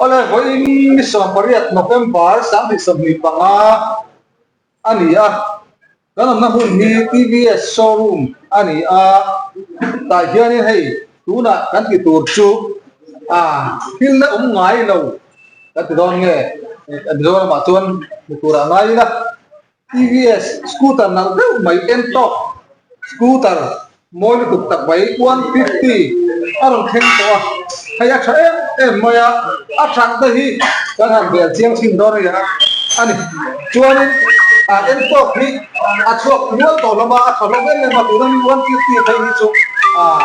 Awle, vawiin ni 18 November 2025 a ni a, kan awmna hmun hi TVS showroom a ni a, tah hianin hei tunah kan ti tur chu thil la awm ngai lo kan ti dawn nge Mizoramah chuan hmu turah ngai ila. TVS scooter nalh deuh mai Ntorq scooter mawi lutuk tak mai 150 a rawn thleng tawh a, hei a tha em em mai a, a that te hi kan han bel chiang thin dawn a ni a ni. Chuanin ah Ntorq hi a chhuak nual tawh hlawm a, a tha hlawm em em a, tuna mi 150 phei hi chu ah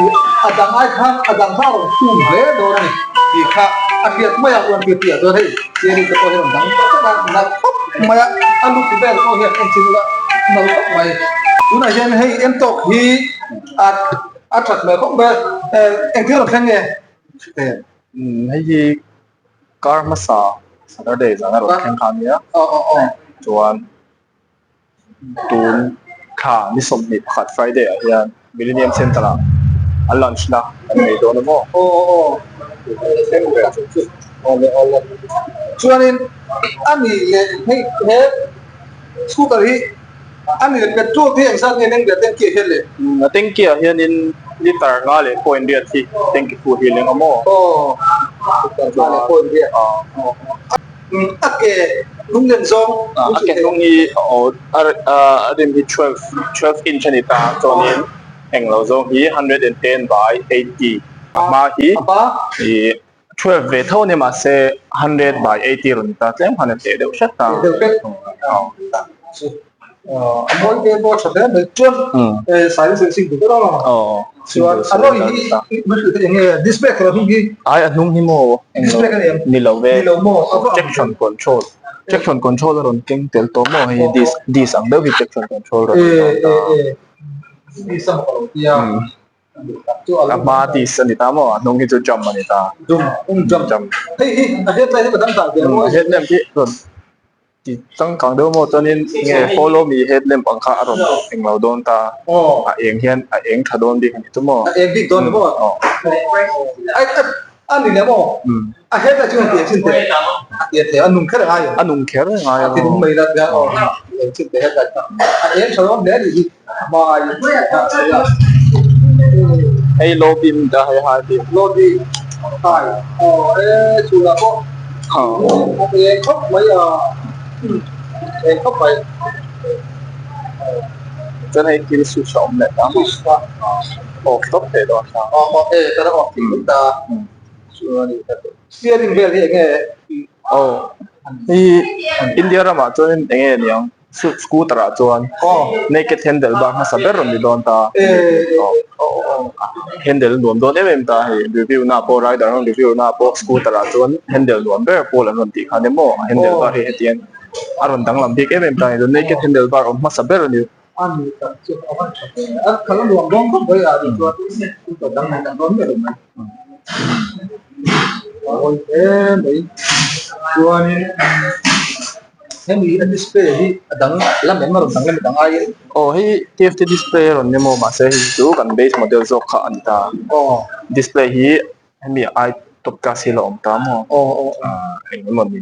ih a dang ai khan a dang kha a rawn khum hle dawn a ni tih kha a hriat mai a 150 ah chuan hei steering te pawh hi a rawn dang vek a, nalh khawp. mai a, a lut vel pawh hian en chin ula nal khawp mai. Tunah hian hei Ntorq hi a a that hmel khawp mai a, engthil rawn thleng nge? Hei hi kar hmasa Saturday zan a rawn thleng kha a nia, chuan tun thla ni 21 Friday ah hian Millennium Centre ah a launch na an nei dawn a maw? Chuanin a ni leh hei he scooter hi a ni leh petrol te hi engzat nge leng leh a tanky ah hian le? A tanky ah hianin liter nga leh point riat hi tanky full hi leng a maw? Aw liter nga leh point riat. A ke hnung len zawng. A ke hnung hi a rim hi 12 inch a ni ta chuanin englo zawng hi 110 by 80 a hma hi 12 ve tho a ni mahse 100 by 80 rawn ni ta tlem khan a teh deuh hret ta. A mawi te pawh a tha hle mai chuan silence sing tur ber a chuan a rawi hi hrilh theih enge disc brake a hnung hi ai a hnung hi maw disc brake a ni em ni lo ve ni lo maw traction control traction control a rawn keng tel tawh maw hei disc disc ang deuh hi traction control rawn ni dawn ta disc a maw ka lo tia a hma disc a ni ta maw a hnung hi chu jump a ni ta jump jump hei hi a headlight hi ka dang dah ve a headlamp hi rawn Ti changkang deuh maw chuanin nge follow me headlamp ang kha a rawn eng lo dawn ta a eng hian a eng tha dawn bik a ni chu maw. A eng bik dawn ni maw? Ai a ni le maw? A headlight chu a ti chin teh a ti thei a nung kher a ngai a nung kher a ngai a ti nung mai la tia aw eng chin teh headlight kha a eng tha dawn hle a nih hi hma aiin hei low beam ta hei high beam low beam high aw e chhunah pawh Eng khawp mai a, eng khawp mai. Chuan hei thil switch a awm leh ta maw? Off tawp thei dawn ta. Aw e ka ram off thei ta. Steering vel hi enge? Aw hi India ramah chuan enge niang? Scooter ah chuan naked handle bar hmasa ber rawn ni dawn ta handle nuam dawn em em ta hei review na pawh rider rawn review na pawh scooter ah chuan handle nuam ber pawl an rawn tih khan emaw handle bar hi hetiang a rawn danglam bik em em ta a ni naked handle bar awm hmasa ber a ni. Hemi a display hi a dang lam em a rawn dang lam a dang aiin. Aw hei TFT display a rawn ni maw mahse hei chu kan base model zawk kha a ni ta. Aw. Display hi hemi ai top class hi a la awm ta maw. Aw aw aw. Eng emaw ni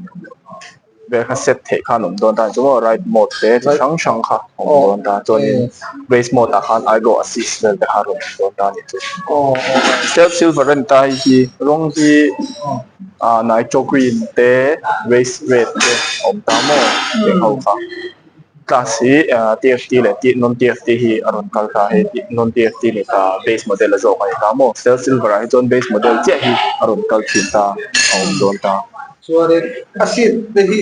vel kha set theih khan a awm dawn ta chu maw ride mode te chi hrang hrang kha a awm dawn ta chuanin race mode ah khan I go assist vel te kha a rawn awm dawn ta a ni chu. Aw aw. Self silver a ni ta hei hi rawng hi. Ah nitro green te race red te a awm ta maw tih ho kha class hi ah TFT leh T non TFT hi a rawn kal ta hei non TFT leh ta base model a zawk a ni ta maw cell silver ah hi chuan base model chiah hi a rawn kal thin ta a awm dawn ta. Chuanin a seat te hi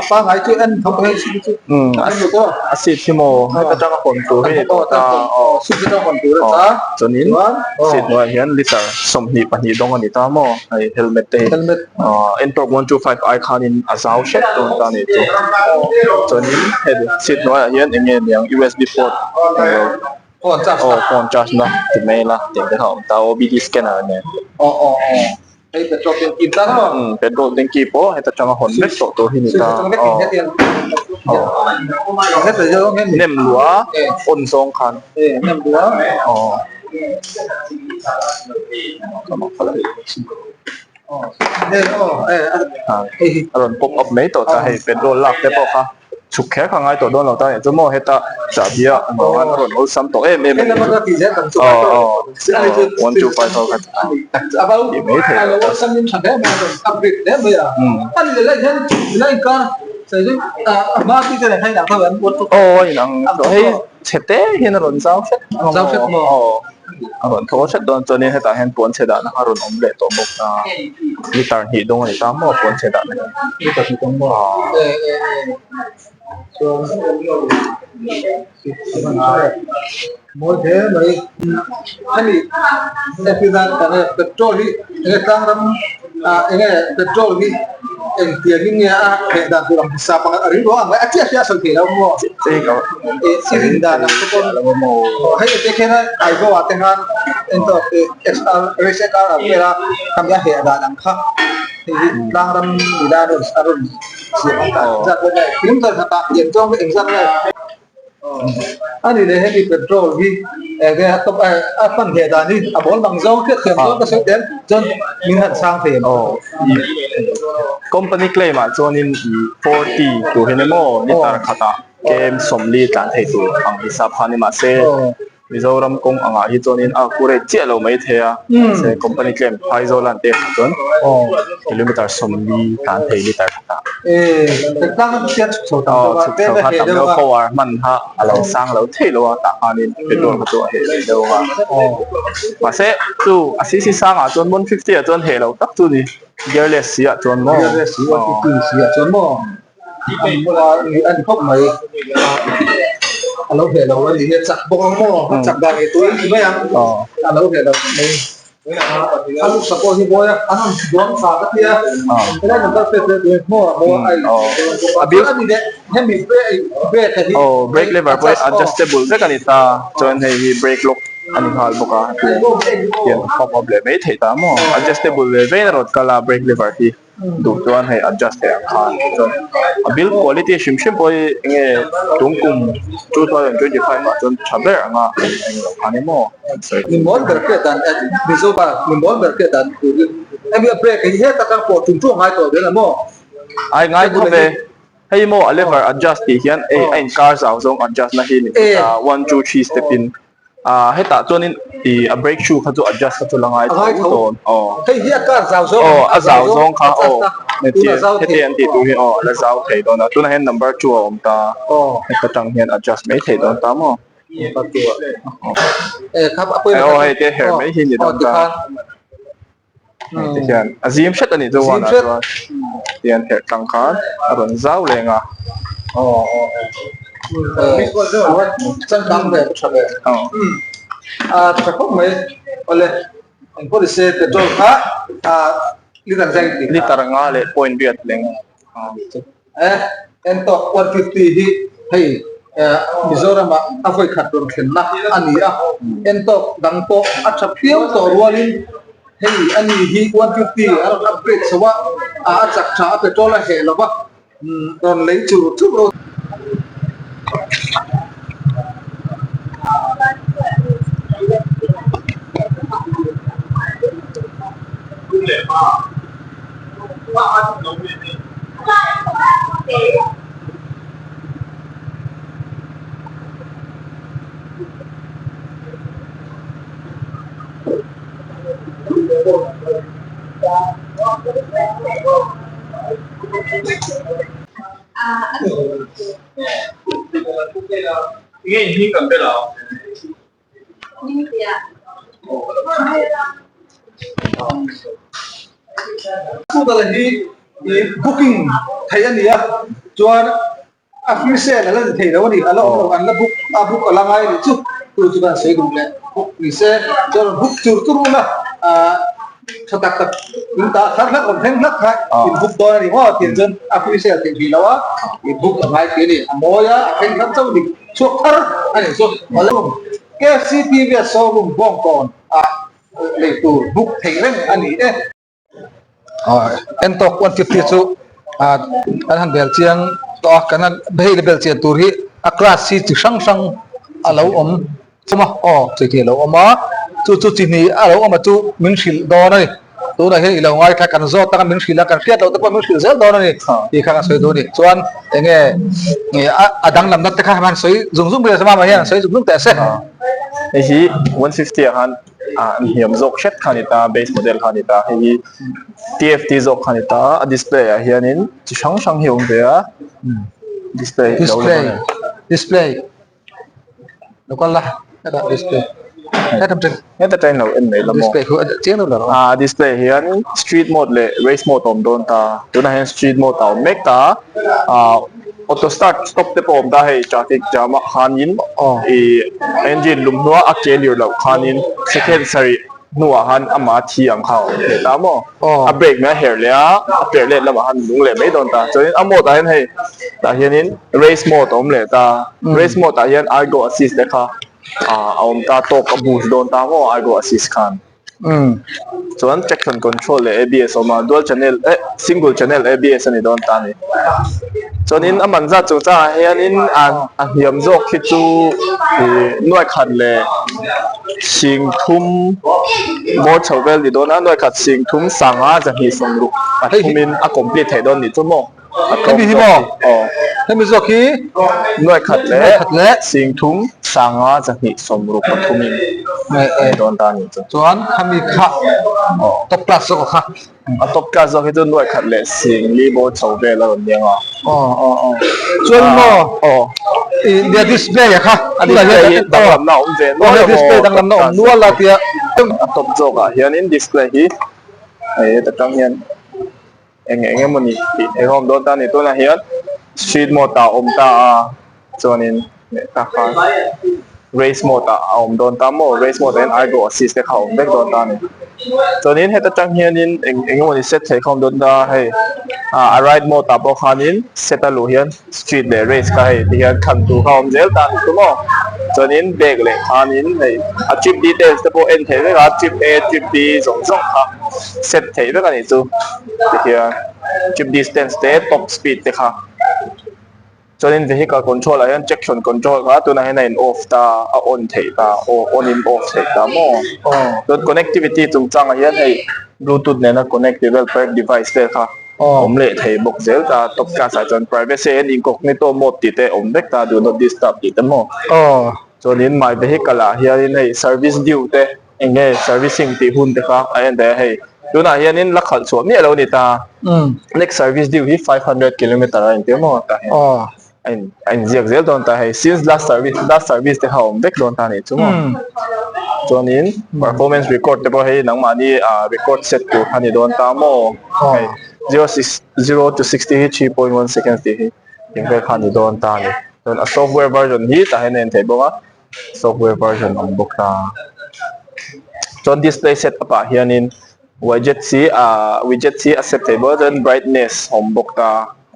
a pangngai chu en tho hei seat chu a seat hi maw heta tanga hawn tur hi a ni tawh ta aw seat atanga hawn tur a ni ta chuanin seat hnuaiah hian liter 22 dawng a ni ta maw hei helmet te hi Ntorq 125 ai khanin a zau hret dawn ta a ni chu chuanin hei seat hnuaiah hian eng nge niang usb port englo aw phone charge na ti mai ila tih te kha a awm ta obd scanner nen. Hei petrol tanky in tlang maw? Umm petrol tanky pawh heta tanga hawn vek tawh tur hi ni ta. Nem luah a on zawng khan. Nem luah. Aw. A rawn pop up mai tawh ta hei petrol lak te pawh kha chhuk kher kha ngai tawh dawn lo ta nih chu maw heta chahbi ah engvang a rawn awlsam tawh em em a nih chu aw aw one two five ho kha tih mai theih loh ta. Aw a inang hei chhe te hian a rawn zau hret aw. A rawn thaw hret dawn chuanin hetah hian puan chhe dahna kha a rawn awm leh tawh bawk a, litre hnih dawng a ni ta maw puan chhe dahna hi. Litre hnih dawng maw? Chuan mawi hle mai hemi entirnan kan e petrol hi enge tlang ram ah enge petrol hi engtiangin nge a heh dan tur ang hmasa pakhat a rilru ang mai a chiah chiah a sawi thei lo maw i rin dan ang te pawn aw hei te khian a Aizawl ah te khan entawk XR race XR ang vel a khami a heh dan ang kha hei hi tlang ram nila a rawn a rawn siam ang ta engzat nge kilometer khatah lian chuang hi engzat nge. A ni leh hemi petrol hi enge a top a hman hle dan hi a bawl bang zawng hriat thiam zawng ka sawi tel chuan min han chhang thei em? Aw i company claim ah chuanin i 40 tur hian emaw liter khatah kem 40 tlan thei tur ang hisap kha ni mahse Mizoram kawng angah hi chuanin a accurate chiah lo mai thei a, mahse company claim Aizawl an pek ah chuan kilometer 40 tlan thei liter khatah. Aw chhuk chho kha tam deuh power hman kha a lo sang lo thei lo a tah khanin petrol kha chu a heh ve deuh a, mahse chu a cc sangah chuan 150 ah chuan heh lo tak chu ni gearless si ah chuan maw. Gearless si 150 si ah chuan maw. A ni khawp mai a lo hleh lo a ni hi a chak bawk ang maw a chak dan ngei tur a ni mai ang a lo hleh lo mai a luk sa pawh hi mawi a an rawn duang tha ka tia helai number plate leh tur hi maw a maw a in a bil a ni leh hemi brake a hi aw brake lever pawh hi adjustable vek a ni ta chuan hei hi brake lock a ni nghal bawk a hian a pop up leh mai theih ta maw adjustable ve vein a rawn kal a brake lever hi. Duh chuan hei adjust theih ang khan chuan a build quality hrim hrim pawh hi enge tum kum 2025 ah chuan tha ber anga eng lo khan emaw an sawi Mi mawl ber hriat dan Mizo pa mi mawl ber hriat dan turin hemi a brake hi heta kang pawh tum tum a ngai tawh dawn a maw? Ai ngai tho ve hei maw a lever adjust tih hian ei a inkar zau zawng adjust na hi ni ta one two three step in Ah hetah chuanin ih a brake shoe kha chu adjust kha chu la ngai tho dawn aw. Hei hi a car zau zawng aw a zau zawng kha aw heti an tih tur hi aw a la zau thei dawn a tunah hian number two a awm ta heta tang hian adjust mai thei dawn ta maw aw hei te her mai hi ni dawn ta hei te hian a zim hret a nih chu one ah chuan tihian herh tlang khan a rawn zau leng a. Liter nga leh point riat leng. Entawk 150 hi hei Mizoramah a vawi khat rawn thlenna a ni a, entawk dang pawh a tha phiau tawh rualin hei a ni hi 150 a rawn upgrade chho a, a chak tha a petrol a heh lo va, rawn lei chur chur lo. Scooter hi booking theih a ni a chuan a free sale a la ni thei lo a ni a la awm lo an la book a book a la ngai a nih chu chu chu kan sawi duh leh book ni se chuan book tur tur ula ah tha tak tak in tah thar hlak rawn thleng hlak kha in book dawn a ni maw tiang chuan a free sale theih hrih lo a i book a ngai thei a ni a mawi a a thleng thar chauh a ni. Chhuak thar a nih chu KFC TV a showroom Bawngkawn ah lei tur book thei reng a ni e. Entawk 150 chu kan han bel chiang tawh a, kan han hei la bel chian tur hi a class hi chi hrang hrang a lo awm chawm a, aw chei thei a lo awm a. Chu chu chi hnih a lo awm a chu min hrilh dawn a ni. Tunah hian i lo ngaithla kan zawt anga min hrilh a, kan hriat loh te pawh min hrilh zel dawn a ni tih kha kan sawi duh a ni. Chuan eng nge a danglamna te kha han sawi zung zung ber mama hian sawi zung zung teh se. Hei hi 150 ah khan an hniam zawk hret kha a ni ta, base model kha a ni ta. Hei hi TFT zawk kha a ni ta, a display ah hianin chi hrang hrang hi a awm ve a, display hi lo la dawn a ni. Display. Lo kal la hetah display heta tang heta tang lo en mai la maw display khu chiang deuh lo a display hian street mode leh race mode a awm dawn ta tunah hian street mode a awm mek ta ah auto start stop te pawh a awm ta hei traffic jam ah khanin ih engine lum hnuah a ke lir loh khanin second sarih hnuah khan ama thi ang kha a awm thei ta maw a brake mai a herh leh a a perh let lamah khan lung leh mai dawn ta chuanin a mode ah hian hei tah hianin race mode a awm leh ta race mode ah hian I go assist te kha ah a awm ta tawk a boost dawn ta maw I go assist khan chuan traction control leh A B S a awm a dual channel eh single channel A B S a ni dawn ta a ni chuanin a man zat chungchangah hianin a hniam zawk hi chu ih nuai khat leh. Singthum bawr chho vel ni dawn a, nuai khat singthum sanga zahnih sawmruk pathumin a complete theih dawn nih chu maw? A tlawm zawk hi. Aw. Hemi zawk hi nuai khat leh singthum sanga zahnih sawmruk pathumin a ni dawn ta nih chu. Chuan khami kha top class zawk kha. A top class zawk hi chu nuai khat leh sing li bawr chho vel a rawn niang a. Aw aw aw. Chuan maw aw i display a kha. A display hi danglamna a awm ve nual a maw. Display danglamna a awm nual a tia. A top zawk ah hianin display hi hei heta tang hian eng eng emawni tih theih a awm dawn ta a ni. Tunah hian street mode ah a awm ta a chuanin leh ta khan race mode ah a awm dawn ta maw race mode ah hian I go assist te kha a awm vek dawn ta a ni chuanin heta tang hianin eng eng emawni set theih kha a awm dawn ta a hei ah a ride mode ah pawh khanin set a luh hian street leh race kha hei ti hian thlan tur kha a awm zel ta a ni chu maw chuanin bag leh khanin hei a trip details te pawh en theih vek a trip A trip B zawng zawng kha set theih vek a ni chu tihian trip distance te top speed te kha. Chuanin vehicle control ah hian traction control kha tunah hian a in off ta a on theih ta aw on in off theih ta maw chuan connectivity chungchangah hian hei bluetooth nena connect tih vel pair device vel kha awm leh thei bawk zel ta top class ah chuan privacy and incognito mode tih te awm vek ta do not disturb tih te maw chuanin my vehicle ah hianin hei service due te Eng nge servicing tih hun te kha a en daih a hei tunah hianin la khalh chhuah miah lo a ni ta next service due hi 500 kilometer a intir maw tah hian a in a inziak zel dawn ta hei since last service last service te kha a awm vek dawn ta a nih chu maw chuanin performance record te pawh hei nangmahni ah record set tur kha a ni dawn ta maw hei 0 to 60 hi 3.1 seconds tih hi eng vel kha a ni dawn ta a ni chuan a software version hi tah hian a en theih bawk a. Software version awm bawk a chuan display set up ah hianin widget hi ah widget hi a set thei bawk a chuan brightness awm bawk a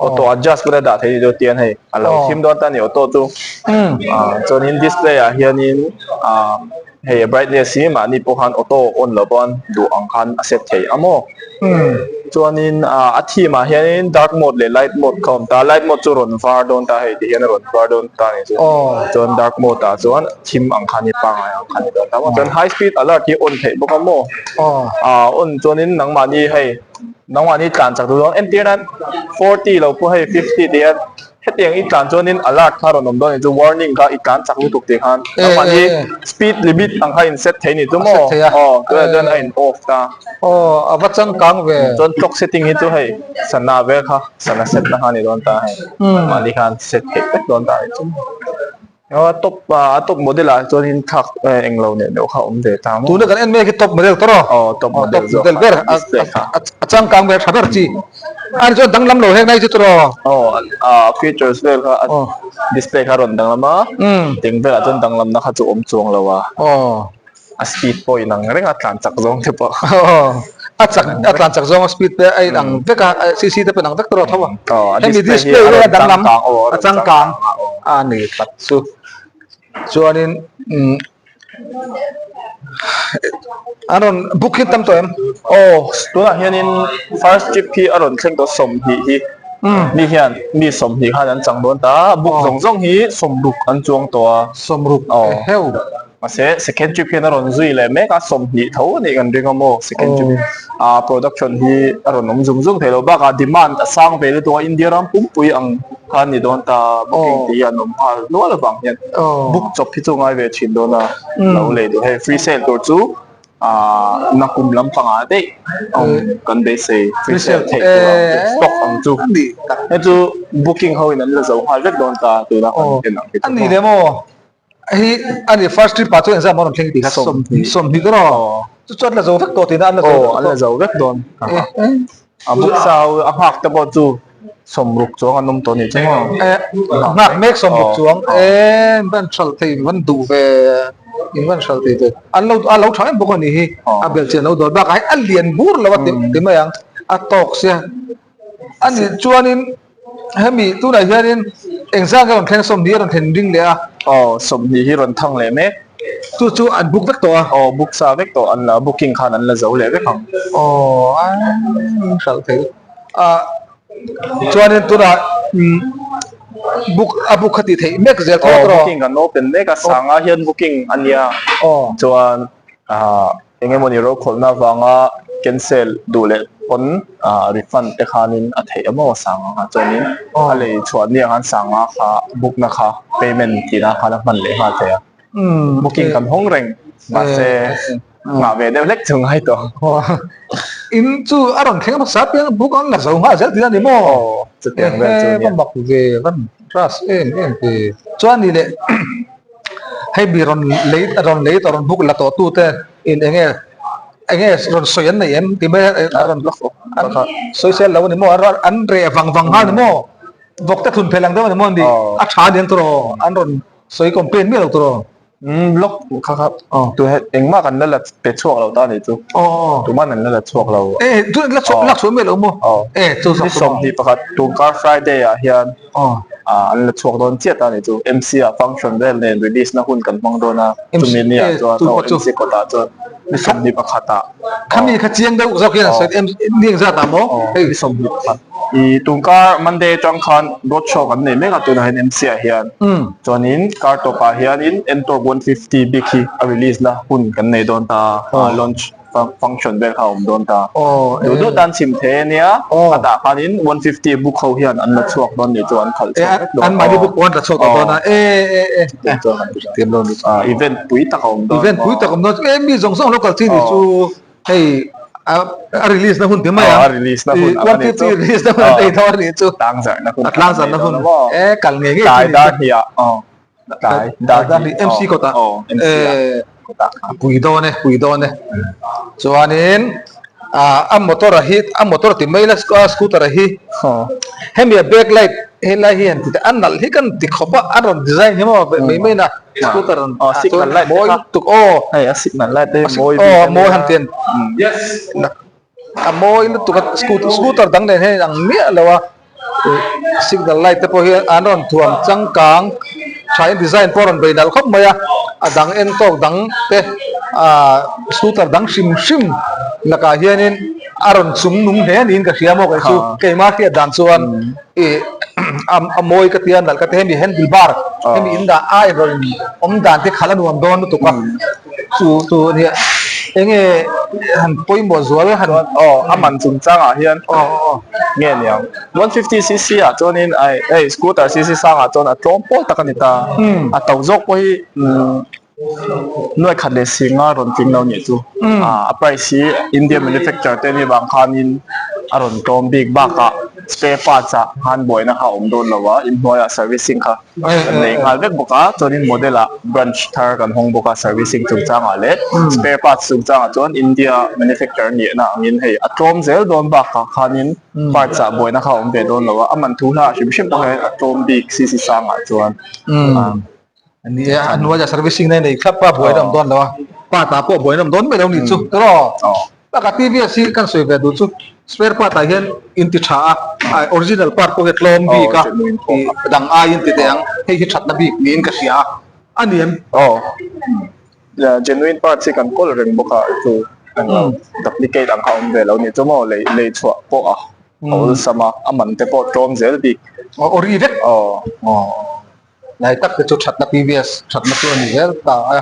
auto adjust pawh a dah theih chu tian hei a lo thim dawn ta a ni auto chu ah chuanin display ah hianin ah hei a brightness hi mahni pawh khan auto on loh pawn duh ang khan a set thei a maw. Chuanin ah a theme ah hianin dark mode leh light mode kha a awm ta a light mode chu rawn var dawn ta a hei ti hian a rawn var dawn ta a ni chu chuan dark mode ah chuan thim ang kha ni pangngai ang kha ni dawn ta maw chuan high speed alert hi on theih bawk a maw ah on chuanin nangmahni hei nangmahni tlan chak duh dawn entir nan 40 lo pawh hei 50 ti hian Hetiang i tlan chuanin alert kha rawn awm dawn a ni chu, warning kha i tlan chak lutuk tih khan nangmahni speed limit ang kha in set thei ni chu maw? Aw tunah chuan a in off ta. Aw a va changkang ve. Chuan clock setting hi chu hei sana vel kha sana set na kha a ni dawn ta hei mahni khan set theih vek dawn ta a ni chu. Aw a top a top model ah chuanin thlak englo neuh neuh kha a awm ve ta maw? Tuna kan en mek hi top model tawh rawh. Aw top model zawk kha display kha. A changkang ber tha ber chi. A ni chuan danglam lo heng nai chu tawh. Aw a features vel kha a display kha a rawn danglam a teng velah chuan danglamna kha chu awm chuang lo a. A speed pawh inang reng a tlan chak zawng te pawh. A chak a tlan chak zawng a speed te a inang vek a cc te pawh inang vek tawh tho a. Aw a display hi a rawn danglam a changkang a ni tak chu. Chuanin umm an rawn book hi tam tawh em? Aw tunah hianin first trip hi a rawn thleng tawh 20 hi mi hian mi 20 khan an chang dawn ta a book zawng zawng hi 60 an chuang tawh a. 60 eheu. Mahse second trip hian a rawn zui leh mek a, 20 tho a nih kan ring a maw second trip hi. Ah production hi a rawn awm zung zung thei lo bakah demand a sang ve lutuk a, India ram pumpui ang kha a ni dawn ta booking tih hi an awm nghal nual avang hian book chawp hi chu ngai ve thin dawn a lo lei duh. Hei free sale tur chu ah nakum lampangah daih awm kan beisei free sale theih tur ang chu stock ang chu. Hei chu booking ho in an la zo nghal vek dawn ta tuna kan en ang hi chu. Hei a ni first trip ah chuan exam a rawn thleng tih kha 20 20 dawn aw chu chu an la zo vek tawh tihna an la zo vek an la zo vek dawn a book sa ho a nghak te pawh chu 60 chuang an awm tawh anih chu maw nghak mek 60 chuang e van hralh thei van duh ve in van hralh thei ve an lo a lo tha em bawk anih hi a belchian lo dawn bakah hian a lian bur lo a ti mai ang a tawk sia A nih chuanin hemi tunah hianin engzah nge rawn thleng 20 a rawn thlen ring leh a. Aw 20 hi rawn thang leh mek. Chu chu an book vek tawh a. Aw book sa vek tawh an la booking khan an la zo leh vek ang. Aw a hralh thei a chuanin tunah book a book kha tih theih mek zel tho a tawh. Aw booking kan open mek a sangah hian booking a nia chuan ah. Eng emawni rokhawlhna avanga cancel duh leh pawn refund te khanin a theih a maw sanga kha chuanin a lei chhuah ni ang khan sanga kha book na kha payment tihna khan a hman leh nghal thei a booking kan hawng reng mahse nghah ve deuh hlek chu ngai tawh. In chu a rawn thleng hmasa piang book an la zo nghal zel tihna a ni maw? Chutiang vel chu nia. Va mak ve van class em em ve. Chuan ni leh. Hei mi rawn lei rawn lei tawh rawn buk la tawh tu te in eng nge eng nge rawn sawi an nei em ti mai a rawn an sawi sel lo a ni maw an reh vang vang nghal ni maw vawk te thun phelh ang deuh a ni maw ni a tha aniang tur aw an rawn sawi complain miah lo tur aw. Umm block kha kha tu he engmah kan la la pe chhuak lo ta a nih chu tuman an la la chhuak lo. E tu la chhuak la chhuak miah lo maw e chu ni 21 tunkar Friday ah hian Ah an la chhuak dawn chiah ta a ni chu. MC ah function vel nen release na hun kan hmang dawn a, chumi ni ah chuan aw MC kawt ah chuan ni 21 ah. Khami kha chiang deuh zawk hian a sawi em ni engzat ah maw? Hei ni 21. I tunkar Monday atang khan road show kan nei mek a tunah hian MC ah hian. Chuanin kar tawp ah hianin Ntorq 150 bik hi a release na hun kan nei dawn ta a launch. function vel kha a awm dawn ta. Duh duh tan chim thei a nia, a tah khanin 150 book ho hian an la chhuak dawn nih chu an khalh chhuak vek dawn. An mahni book pawh an la chhuak tawh dawn a, e e e. Event pui tak a awm dawn. Event pui tak a awm dawn. E mi zawng zawng lo kal chi nih chu hei a release na hun ti mai ang. A release na hun ang a nih chu. 150 release na hun a nei dawn a nih chu. Tlangzarh na hun. A tlangzarh na hun. E kal ngei ngei chi nih chu. Tlai dar hnih ah. Tlai dar hnih MC kawtah a pui dawn e pui dawn e chuanin ah a motor a hi a motor ti mai la scooter a hi hemi a back light helai hi han ti teh a nalh hi kan ti khawp a a rawn design hi maw mai mai na scooter rawn signal light mawi lutuk aw hei a signal light te hi mawi aw mawi han ti a mawi lutuk a scooter dang nen hian ang miah lo a. Signal light te pawh hi an rawn thuam changkang thain design pawh a rawn bei nalh khawp mai a, a dang en tawk dang te ahh scooter dang hrim hrim lakah hianin a rawn chung nung hle niin ka hria maw kei chu keimah hriat dan chuan ih a mawi ka tia nalh ka ti hemi handle bar hemi in dah a in rawn awm dan te khalh a nuam dawn lutuk a chu chu a nia eng nge han pawimawh zual han aw a man chungchangah hian nge niang 150 cc ah chuanin ai hei scooter cc sangah chuan a tlawm pawl tak a ni ta a to zawk pawh hi nuai khat leh singa rawn tling lo nih chu a price hi India manufacture te nih vang khanin a rawn tlawm bik bakah spare parts ah khan buaina kha a awm dawn lo a inhnuaiah servicing kha kan nei nghal vek bawk a chuanin model ah branch thar kan hawng bawk a servicing chungchangah leh spare parts chungchangah chuan India manufacture nihna angin hei a tlawm zel dawn bakah khanin parts ah buaina kha a awm ve dawn lo a a man thu hla hrim hrim pawh hian a tlawm bik cc sangah chuan. Ni e, a hnuaia servicing na nei thlap a buaina awm dawn lo a, part ah pawh buaina awm dawn mai lo ni chu tawh. Bakah TVS hi kan sawi ve duh chu spare part ah hian in ti tha a, original part pawh hi a tlawm bik a, ih dang aiin ti teh ang, hei hi thatna bik niin ka hria a, a ni em? Aw, genuine parts hi kan kawl reng bawk a, chu duplicate ang kha awm ve lo ni chu maw, lei lei chhuah pawh a awlsam a, a man te pawh tlawm zel bik. Aw, ori vek. Aw. Lai tak te chu thatna TVS thatna chu a ni zel ta a.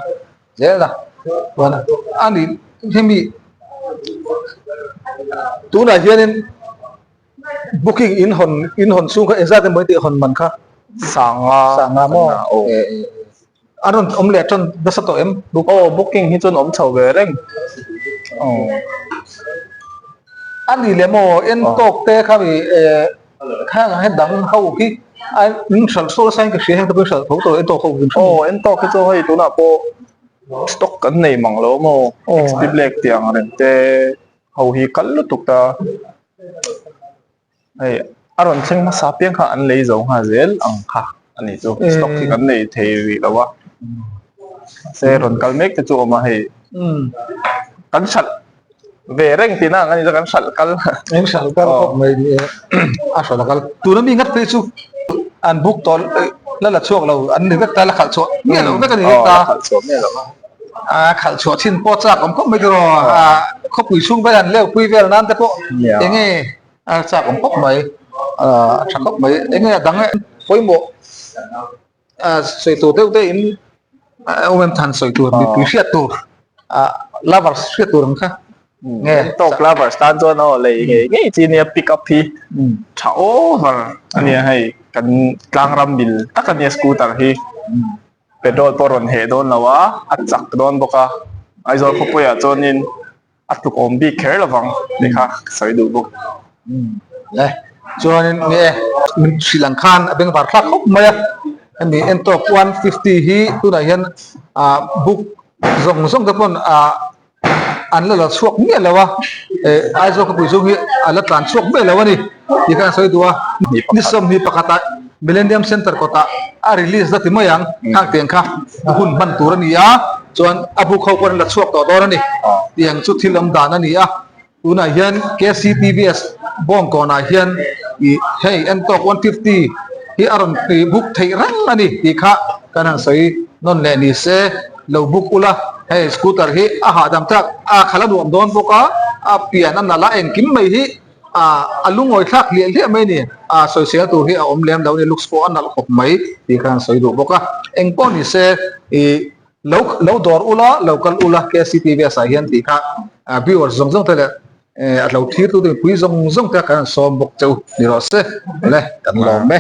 zel a chuan a ni hemi tunah hianin booking in hawn in hawn chhung kha engzat emaw tih hawn man kha sanga sanga maw a rawn awm leh tan nasa tawh em book aw booking hi chuan awm chho ve reng aw a ni leh maw en tawk te kha mi eh khang he dang ho hi a in hralh sawl nasa in ka hria heng te pawh in hralh tho tawh en tawk ho in aw en tawk hi chu hei tunah pawh stock kan nei mang lo maw xp black tih ang reng te ho hi kal lutuk ta. Hei a rawn thleng hmasa piang kha an lei zo nghal zel ang kha a ni chu stock hi kan nei thei rih lo a mahse rawn kal mek te chu a awm a hei kan hralh ve reng tihna ang a ni chu kan hralh kal an hralh kal khawp mai ni e a hralh a kal tuna mi ngat phei chu an book tawh la la chhuak lo an ni vek ta la khalh chhuah miah loh vek a ni vek ta a khalh chhuah chin pawh chak awm khawp mai tiraw a khawpui chhung vel han leu pui vel nan te pawh enge a chak awm khawp mai a tha khawp mai enge a dang pawimawh a sawi tur deuh deuh in a awm em than sawi tur mipui hriat tur a lovers hriat tur ang kha nge tawk lovers tan chuan aw lei ngei ngei chi nia pick up hi tha over ania hei kan tlang ram mil tak ania scooter hi. Petrol pawh rawn heh dawn lo a, a chak dawn bawk a, Aizawl khawpuiah chuanin a tluk awm bik kher lo vang tih kha ka sawi duh bawk. Le, chuanin nge min hrilh ang khan a bengvar thlak khawp mai a, hemi Entawk 150 hi tunah hian ah book zawng zawng te pawn ah an la la chhuak miah lo a eh Aizawl khawpui chhung hi a la tlan chhuak miah lo a ni tih kha an sawi duh a ni sawmhnih pakhatah Millennium Centre kawtah a release la ti mai ang khang tiang kha hun hman tur a ni a chuan a book ho pawh an la chhuak tawh dawn a ni tiang chu thil awm dan a ni a tunah hian KCTVS Bawngkawnah hian ih hei Entawk 150 hi a rawn book theih reng a ni tih kha kan han sawi nawn leh ni se. Lo book ula, hei scooter hi a hahdam tak a khalh a nuam dawn bawk a, a pian a nalh a engkim mai hi a lungawi thlak hliah hliah mai a ni, a sawisel tur hi a awm lem lo a ni, looks pawh a nalh khawp mai tih khan an sawi duh bawk a, engpawh ni se ih lo lo dawr ula lo kal ula KCTVS ah hian tih kha viewers zawng zawng te leh a lo thlir tu te mipui zawng zawng te khan an sawm bawk cheu ni rawh se le kan lawm e.